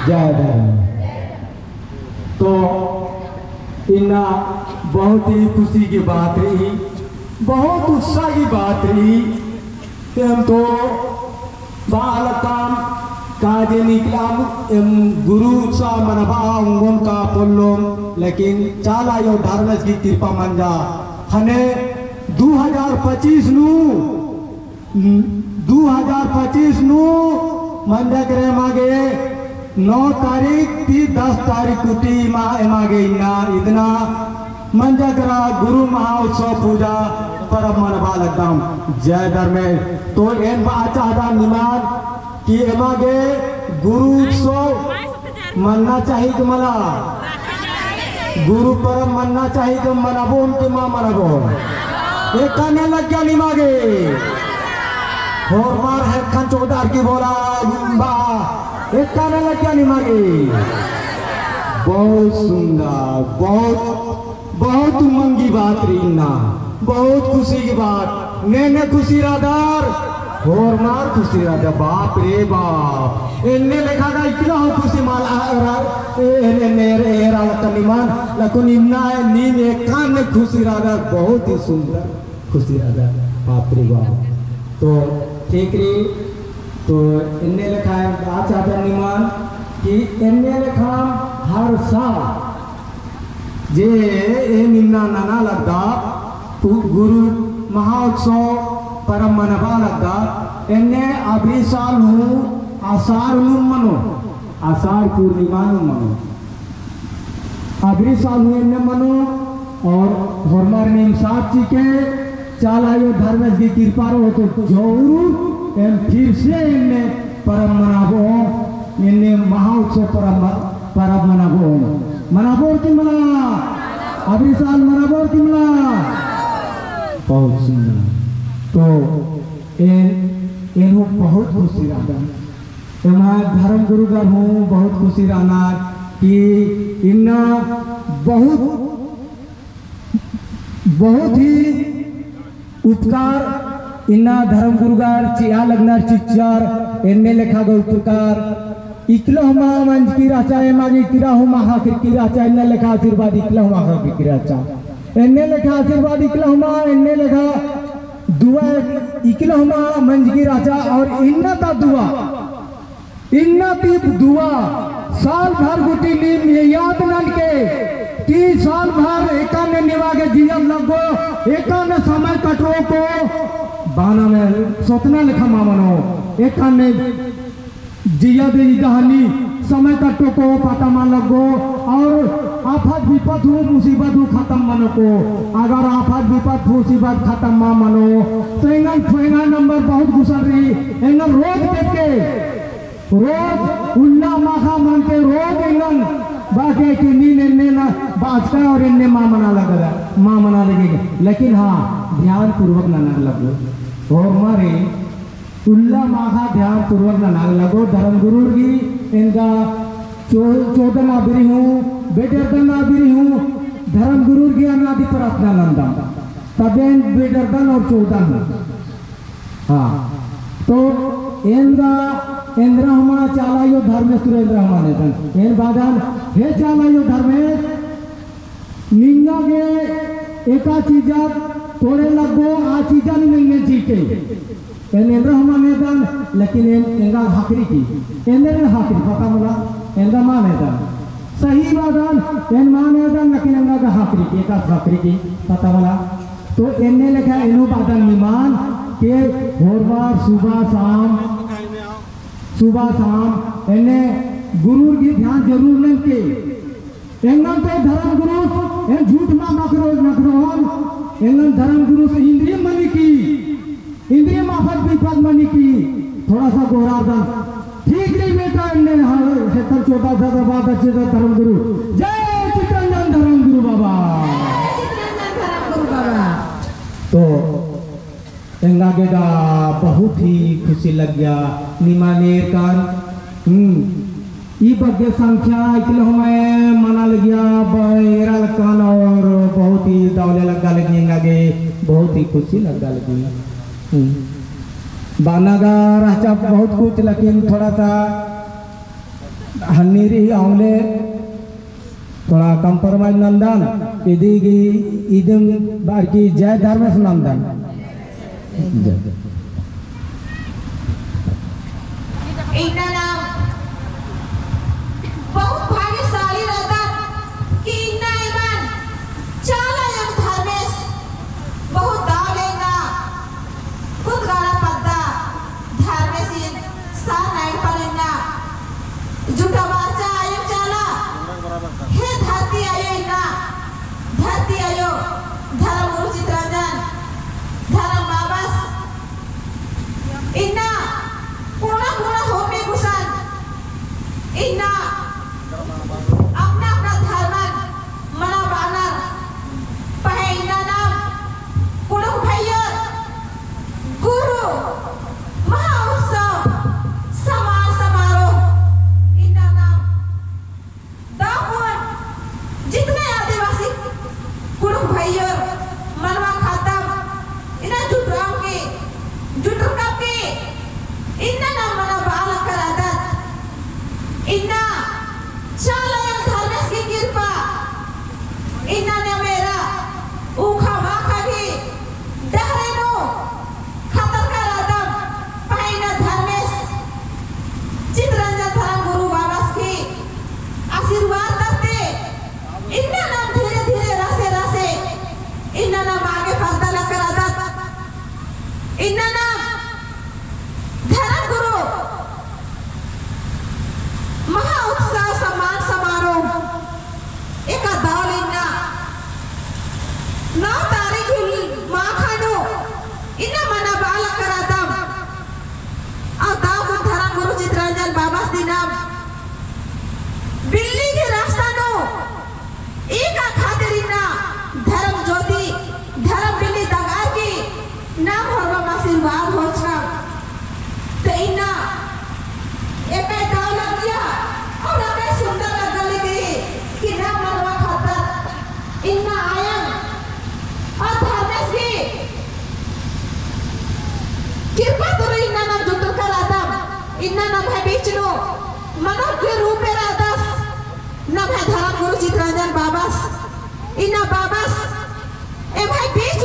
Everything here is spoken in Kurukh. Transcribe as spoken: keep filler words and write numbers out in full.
जय धर्म। तो इन्ना बहुत ही खुशी की बात रई, बहुत उत्साह की बात रई। एम तो बालकाम काजे निकलाम, एम गुरु उत्सव मनबआ ओंगोन का पोल्लोम, लेकिन चाला अयो धर्मेस की कृपा मंजा। ख़ने दू हजार पच्चीस नू, दू हजार पच्चीस नू मंजा केरा एमा गे नौ तारीख ती दस तारीख कुटी मा एमा गे इन्ना इदना मंजा केरा गुरु महाउत्सव पूजा परब मनबआ लगदम। जय धर्मेस। तो एन बआ चाहदन निमन कि एमा गे गुरु उत्सव मन्ना चाही कि मला? गुरु परब मन्ना चाही कि मनबओन कि मा मनबओन? एकाने लग्गिया निमा गे? होरमर ख़ेक्खन चोदर की बोला बा। एकाने लग्गिया निमा गे? बहुत सुंदर, बहुत बहुत उमंग की बात रई इन्ना, बहुत खुशी की बात। ने ने खुशी रअदर, होरमर खुशी रअदर, बाप रे बाप। एन्ने लेखा गा इकला हूँ खुशी मल आ, रा, ए, एन्ने, एन्ने, एरा, एरा लक्कन निमन, लेकिन इन्ना नीम एकाने खुशी रअदर, बहुत ही सुंदर खुशी रअदर, बाप रे बाप। तो ठीक रई, तो एन्ने लेखा बआ चाहदन निमन कि एन्ने लेखा हर साल जे एम इन्ना नना लगदम, पु-, गुरु महाउत्सव परब मनबआ लगदम, एन्ने अबरी साल हूँ असार नू मनो, असार पूर्णिमा नू मनो। अबरी साल हूँ एन्ने मनो, और होरमर नीम साथ चिके, चाला अयो धर्मेस की कृपा रओ तो जरूर एम फिर से एन्ने परब मनाबओ, एन्ने महाउत्सव परब म-, परब मनाबओ। मनाबओर कि मला? अबरी साल मनाबओर कि मला? बहुत सुंदर। तो एन, एन हूँ बहुत खुशी रअदन। एम्है धर्म गुरुगर हूँ बहुत खुशी रअनर कि इन्ना बहुत बहुत ही उपकार इन्ना धर्म गुरुगर चिआ लगनर चिच्चर, एन्ने लेखा गा उपकार। इकला हूँ मा मंजकी रहचा, एमा गे इकला हूँ मा ख़क्खरकी रहचा, एन्ने लेखा आशीर्वाद इकला हूँ मा ख़क्खरकी रहचा। एन्ने लेखा आशीर्वाद इकला हूँ मा, एन्ने लेखा दुआ इकला हूँ मा मंजकी रहचा और इन्ना ता दुआ इन्ना ती दुआ साल भर गूटी नीम याद ननके, ती साल भर एकाने निमा गे जिया लग्गो, एकाने समय कटरो को बाना में सोतना लेखा मा मनो, एकाने जिया दे इदहनी समय कटरो को पता मा लग्गो, और आफत विपत हूँ मुसीबत हूँ खतम मनो को, अगर आफत विपत मुसीबत खतम मा मनो, तो एंगन, एंगन नंबर बहुत गुसन रई, एंगन रोज देख के रोज उल्ला माखा मनके रोज एंगन बाके कि नीन एन्ने ना बाचका और एन्ने मा मना लगेगा, मा मना लगेगा। लेकिन हाँ, ध्यानपूर्वक नना लगो। होरमारे उल्ला माखा ध्यानपूर्वक नना लगो। धर्म गुरुर गी एंगा चो-, चोदन आबिरी हूँ, बेडरदन आबिरी हूँ, धर्म गुरुर गी अनादि प्रार्थना नंदम। तबे बेडरदन और चोदन हूँ। हाँ। तो एन्दा, एन्द्रा हूँ मा चाला अयो धर्मेस तुरे एन्द्रा हूँ मा नेदन। एन बादन, हे चाला अयो धर्मेस, निंगा गे एका चीजा कोड़े लगो, आ चीजा नी निंगे चीके। एन एन्द्रा हूँ मा नेदन, लेकिन एन एंगा ख़क्खरी की। एन्द्रा ख़क्खरी, पता मला, एंगा मा नेदन। सही बादन, एन मा नेदन, लेकिन एंगा गा ख़क्खरी की, एका ख़क्खरी की, पता मला। तो एन्ने लेखा एन हूँ बादन निमन के होरमार सुबह शाम, सुबह शाम एन्ने गुरुर गी ध्यान जरूर ननके। एंगन तो धर्म गुरु, एन झूठ मा मकरो, मकरोन, एंगन धर्म गुरु से इंद्रिय मनी की, इंद्रिय माफत विपत मनी की, थोड़ा सा गोहरारदन। ठीक रई बेटा, एन्ने हाँ, हेतन चोदा दादा बादा चेदा धर्म गुरु। जय चितरंजन धर्म गुरु बाबा। जय चितरंजन धर्म गुरु बाबा। तो एंगा गे गा बहुत ही खुशी लग्गिया निमा नेरकन। हम्म। ई बग्गे संख्या इकला हूँ मा मना लग्गिया, ब-, एरा लक्कन और बहुत ही दौले लग्गा लग्गी एंगा गे, बहुत ही खुशी लग्गा लग्गी। हम्म। बाना गा रहचा बहुत कुछ, लेकिन थोड़ा सा हन्नी रई अवंगे थोड़ा compromise नन्दन, इदी गही इदिम बअर की जय धर्मेस नन्दन। जय। इन्ना नाम बहुत भाग्यशाली रअदत कि इन्ना एमन चाला आयो धर्मेस बहुत दव ले इन्ना कुदगाड़ा पद्दा धर्मेसिन सार नाइट पन इन्ना जुटा बाचा आयो चाला। हे धरती आयो इन्ना, धरती आयो, धर्म गुरु चितरंजन, धर्म बाबस, इन्ना कोना कोना होरमी गुसन, इन्ना अपना अपना धर्मन मना बअनर, पहें इन्ना नाम कुँड़ुख़ भैयर गुरु महा उत्सव सम्मान समारोह इन्ना नाम दव कुन जितने आदिवासी कुँड़ुख़ भैयर मनवा ख़द्दम इन्ना जुटरअम की, जुटरकम की, इन्ना नाम मना बआ लक्कर रअदत। इन्ना चाला आयो धर्मेस की किरपा, इन्ना नाम एरा ऊखा माखा गही डहरे नू खतरका रअदम, पहें इन्ना धर्मेस चितरंजन धर्म गुरु बाबस की आशीर्वाद तरती इन्ना नाम धीरे धीरे रसे रसे इन्ना नाम आगे परदा लक्कर रअदत। इन्ना नाम धर्म गुरु महा उत्सव सम्मान समारोह एका दव ले इन्ना नौ तारीख ही माखा नू इन्ना मना बआ लक्कर रअदम। अउर दव कुन धर्म गुरु चितरंजन बाबस दिनम बिल्ली गही रास्ता नू एका खातिर इन्ना धर्म ज्योति, धर्म बिल्ली दगअर की नाम होरमर आशीर्वाद होचकम। तो इन्ना एका दव लगिया अउर एका सुंदर लग्गा लगी कि नाम मनवा ख़द्दर इन्ना आयन अउर धर्मेस गही किरपा तुरु इन्ना नाम जुटुरका रअदम। इन्ना नम्है बीच नू मनुख गही रूपे रअदस नम्है धर्म गुरु चितरंजन बाबस। इन्ना बाबस एम्है बीच